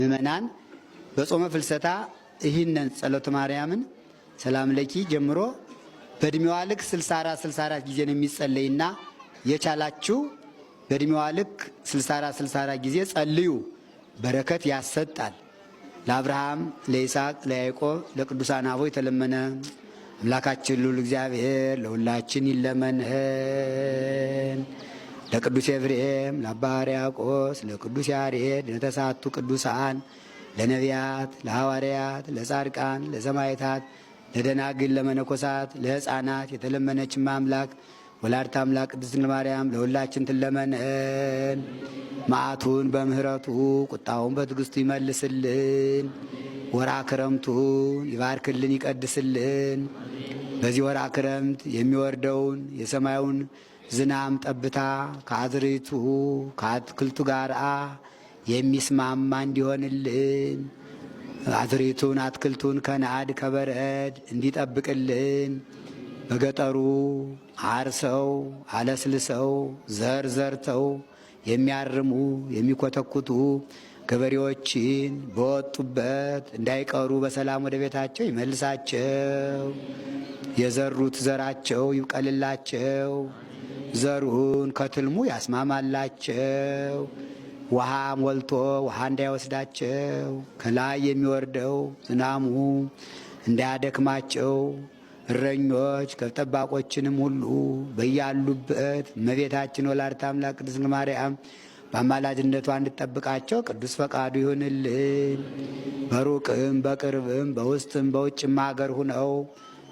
ምእመናን በጾመ ፍልሰታ ይህንን ጸሎተ ማርያምን ሰላም ለኪ ጀምሮ በእድሜዋ ልክ 64 64 ጊዜ ነው የሚጸለይና የቻላችሁ በእድሜዋ ልክ 64 64 ጊዜ ጸልዩ። በረከት ያሰጣል። ለአብርሃም፣ ለይስሐቅ፣ ለያዕቆብ፣ ለቅዱሳን አበው የተለመነ አምላካችን ልዑል እግዚአብሔር ለሁላችን ይለመንህን። ለቅዱስ ኤፍሬም፣ ለአባ ሕርያቆስ፣ ለቅዱስ ያሬድ፣ ለተሳቱ ቅዱሳን፣ ለነቢያት፣ ለሐዋርያት፣ ለጻድቃን፣ ለሰማዕታት፣ ለደናግል፣ ለመነኮሳት፣ ለሕፃናት የተለመነች አምላክ ወላዲተ አምላክ ቅድስት ድንግል ማርያም ለሁላችን ትለመንህን። መዓቱን በምሕረቱ ቁጣውን በትዕግስቱ ይመልስልን። ወርሃ ክረምቱን ይባርክልን፣ ይቀድስልን። በዚህ ወርሃ ክረምት የሚወርደውን የሰማዩን ዝናም ጠብታ ከአዝርዕቱ ከአትክልቱ ጋር የሚስማማ እንዲሆንልን አዝርዕቱን አትክልቱን ከናድ ከበረድ እንዲጠብቅልን በገጠሩ አርሰው አለስልሰው ዘር ዘርተው የሚያርሙ የሚኮተኩቱ ገበሬዎችን በወጡበት እንዳይቀሩ በሰላም ወደ ቤታቸው ይመልሳቸው። የዘሩት ዘራቸው ይብቀልላቸው። ዘሩን ከትልሙ ያስማማላቸው። ውሃ ሞልቶ ውሃ እንዳይወስዳቸው ከላይ የሚወርደው ዝናሙ እንዳያደክማቸው እረኞች ከብት ጠባቆችንም ሁሉ በያሉበት እመቤታችን ወላዲተ አምላክ ቅድስት ድንግል ማርያም በአማላጅነቷ እንድጠብቃቸው ቅዱስ ፈቃዱ ይሁንልን። በሩቅም በቅርብም በውስጥም በውጭም ሀገር ሁነው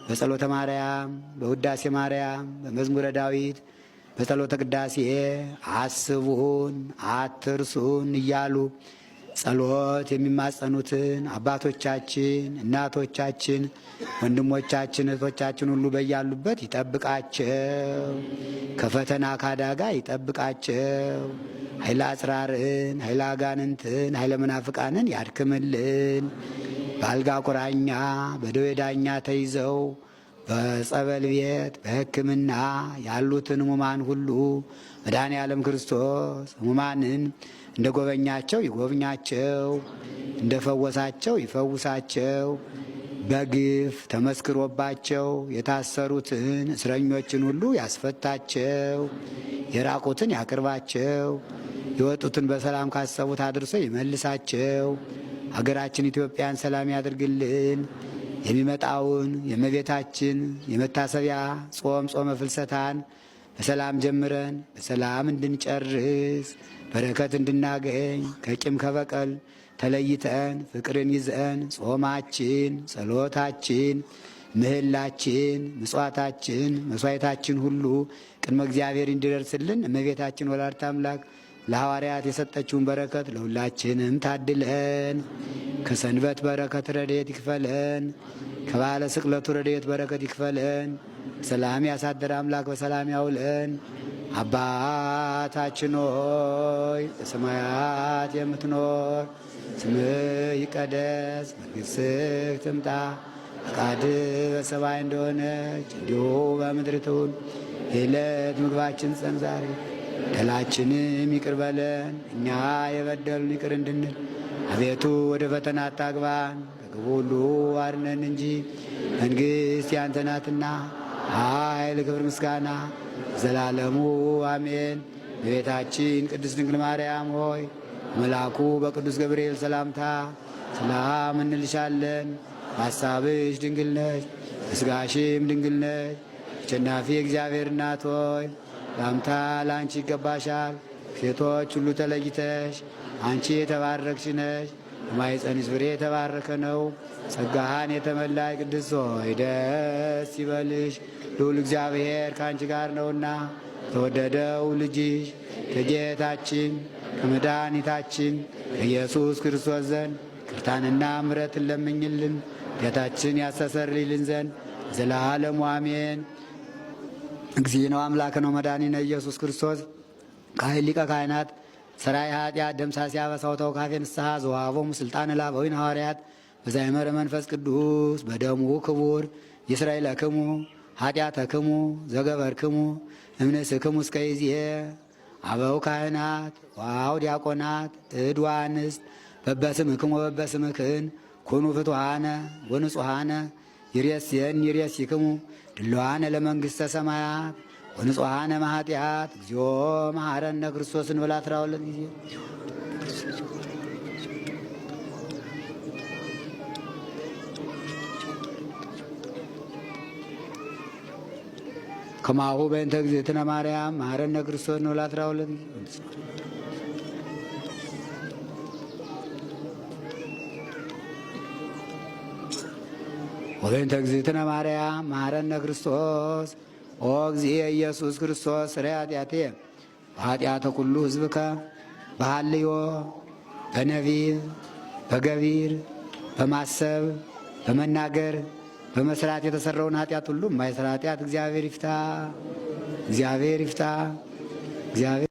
በጸሎተ ማርያም፣ በውዳሴ ማርያም፣ በመዝሙረ ዳዊት፣ በጸሎተ ቅዳሴ አስቡን አትርሱን እያሉ ጸሎት የሚማጸኑትን አባቶቻችን፣ እናቶቻችን፣ ወንድሞቻችን፣ እህቶቻችን ሁሉ በያሉበት ይጠብቃቸው። ከፈተና ካዳጋ ይጠብቃቸው። ኃይለ አጽራርን፣ ኃይለ አጋንንትን፣ ኃይለ መናፍቃንን ያድክምልን። በአልጋ ቁራኛ በደዌ ዳኛ ተይዘው በጸበል ቤት በሕክምና ያሉትን ሕሙማን ሁሉ መድኃኔ ዓለም ክርስቶስ ሕሙማንን እንደ ጎበኛቸው ይጎብኛቸው፣ እንደ ፈወሳቸው ይፈውሳቸው። በግፍ ተመስክሮባቸው የታሰሩትን እስረኞችን ሁሉ ያስፈታቸው፣ የራቁትን ያቅርባቸው፣ የወጡትን በሰላም ካሰቡት አድርሶ ይመልሳቸው። ሀገራችን ኢትዮጵያን ሰላም ያድርግልን። የሚመጣውን የእመቤታችን የመታሰቢያ ጾም ጾመ ፍልሰታን በሰላም ጀምረን በሰላም እንድንጨርስ በረከት እንድናገኝ ከቂም ከበቀል ተለይተን ፍቅርን ይዘን ጾማችን፣ ጸሎታችን፣ ምህላችን፣ ምጽዋታችን፣ መስዋዕታችን ሁሉ ቅድመ እግዚአብሔር እንዲደርስልን እመቤታችን ወላዲተ አምላክ ለሐዋርያት የሰጠችውን በረከት ለሁላችንም ታድለን። ከሰንበት በረከት ረድኤት ይክፈለን። ከባለ ስቅለቱ ረድኤት በረከት ይክፈለን። ሰላም ያሳደረ አምላክ በሰላም ያውለን። አባታችን ሆይ በሰማያት የምትኖር ስምህ ይቀደስ፣ መንግሥትህ ትምጣ፣ ፈቃድህ በሰማይ እንደሆነች እንዲሁ በምድር ትሁን። የዕለት ምግባችን ስጠን ዛሬ፣ በደላችንም ይቅር በለን እኛ የበደሉን ይቅር እንድንል፣ አቤቱ ወደ ፈተና አታግባን፣ ከክፉ ሁሉ አድነን እንጂ መንግሥት ያንተ ናትና ኃይል፣ ክብር፣ ምስጋና ዘላለሙ አሜን። እመቤታችን ቅድስት ድንግል ማርያም ሆይ መልአኩ በቅዱስ ገብርኤል ሰላምታ ሰላም እንልሻለን። በሐሳብሽ ድንግል ነሽ፣ በሥጋሽም ድንግል ነሽ። አሸናፊ እግዚአብሔር እናት ሆይ ሰላምታ ለአንቺ ይገባሻል። ሴቶች ሁሉ ተለይተሽ አንቺ የተባረክሽ ነሽ፣ የማኅፀንሽ ፍሬ የተባረከ ነው። ጸጋሃን የተመላሽ ቅድስት ሆይ ደስ ይበልሽ፣ ልዑል እግዚአብሔር ከአንቺ ጋር ነውና ተወደደው ልጅሽ ከጌታችን ከመድኃኒታችን ከኢየሱስ ክርስቶስ ዘንድ ይቅርታንና ምሕረትን ለምኝልን ጌታችን ያስተሰርይልን ዘንድ ዘላለሙ አሜን። እግዚእነ አምላክነ መድኃኒነ ኢየሱስ ክርስቶስ ካህን ሊቀ ካህናት ሠራይ ኃጢአት ደምሳሴ አበሳው ተወካፌ ንስሐ ዘወሃቦሙ ስልጣነ ለአበዊነ ሐዋርያት በዛይመረ መንፈስ ቅዱስ በደሙ ክቡር ይስራይ ለክሙ ኃጢአተክሙ ዘገበርክሙ እምንእስክሙ እስከ ይእዜ አበው ካህናት ወአኀው ዲያቆናት እድ ወአንስት በበስምክሙ ወበበስምክን ኩኑ ፍቱሐነ ወንጹሐነ ይሬስየን ይሬሲክሙ ድለዋነ ለመንግሥተ ሰማያት ወንጹሐነ እምኃጢአት እግዚኦ መሐረነ ክርስቶስን ብላ 12 ጊዜ። ከማሁ በእንተ እግዝእትነ ማርያም መሐረነ ክርስቶስ ንብል 12 ጊዜ። ወበእንተ እግዝእትነ ማርያም መሐረነ ክርስቶስ። ኦ እግዚእ ኢየሱስ ክርስቶስ ስረይ ኃጢአትየ ወኃጢአተ ኩሉ ሕዝብከ በሐልዮ በነቢብ በገቢር በማሰብ በመናገር በመስራት የተሰራውን ኃጢአት ሁሉ የማይሰራ ኃጢአት እግዚአብሔር ይፍታ፣ እግዚአብሔር ይፍታ፣ እግዚአብሔር።